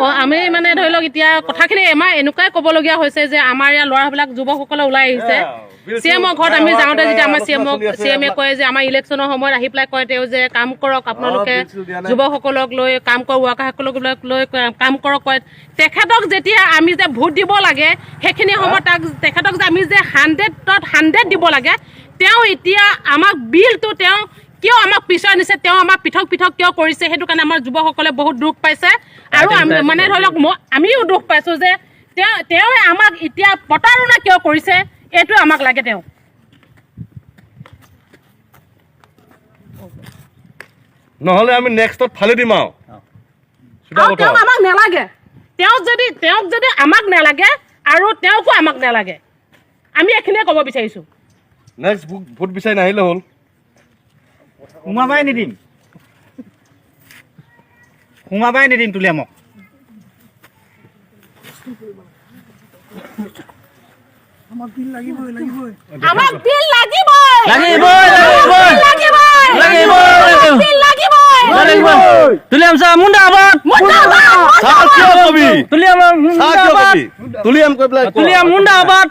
অঁ, আমি মানে ধৰি লওক এতিয়া কথাখিনি আমাৰ এনেকুৱাই ক'বলগীয়া হৈছে যে আমাৰ ইয়াৰ ল'ৰাবিলাক, যুৱকসকলে ওলাই আহিছে। চি এমৰ ঘৰত আমি যাওঁতে যেতিয়া আমাৰ চি এমে কয় যে আমাৰ ইলেকশ্যনৰ সময়ত আহি পেলাই কয় তেওঁ যে কাম কৰক আপোনালোকে, যুৱকসকলক লৈ কাম কৰক, ৱৰ্কাৰসকলক লৈ কাম কৰক কয়। তেখেতক যেতিয়া আমি যে ভোট দিব লাগে, সেইখিনি সময়ত তেখেতক যে আমি যে 100ত 100 দিব লাগে, তেওঁ এতিয়া আমাক বিলটো তেওঁ কিয় আমাক পিছুৱাই নিছে, তেওঁ আমাক পৃথক পৃথক কিয় কৰিছে, সেইটো কাৰণে আমাৰ যুৱকসকলে বহুত দুখ পাইছে। আৰু আমি মানে ধৰি লওক আমিও দুখ পাইছোঁ যে তেওঁৱে আমাক এতিয়া প্ৰতাৰণা কিয় কৰিছে, এইটোৱে আমাক লাগে তেওঁ। নহ'লে আমি নেক্সটত ফালি দিম আৰু চিধা আৰু কথা। তেওঁক আমাক নালাগে। তেওঁক যদি আমাক নালাগে আৰু তেওঁকো আমাক নালাগে, আমি এইখিনিয়ে ক'ব বিচাৰিছোঁ। নেক্সট ভোট বিচাৰি নাহিলে হ'ল। সোমাবাই নিদিম, সোমাবাই নিদিম তুলিয়ামক। আমাক বিল লাগিবই। লাগিবই, লাগিবই। লাগিবই। লাগিবই। বিল লাগিবই। তুলিয়াম ছাৰ মুন্দাবাদ। মুৰ্দাবাদ। চাহ কিয় কবি? তুলিয়াম চাহ কিয় মুন্দাবাদ। কবি? তুলিয়াম কৈ পেলাই ক। তুলিয়াম মুন্দাবাদ।